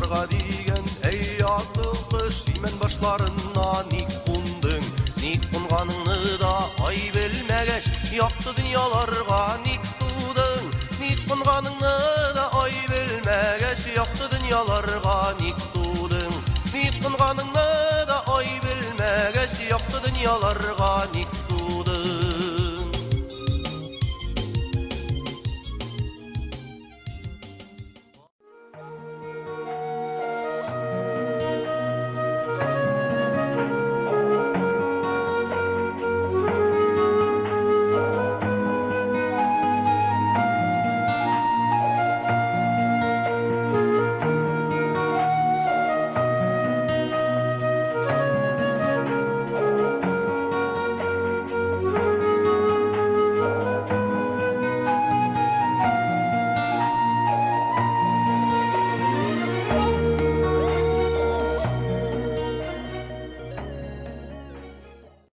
Дөньяларга дигән, әй асыл кош, имән башларына ник кундың? Ник кунганыңны да ай белмәгәч, якты дөньяларга ник тудың? Ник кунганыңны да ай белмәгәч, якты дөньяларга ник тудың? Ник кунганыңны да ай белмәгәч, якты дөньяларга ник.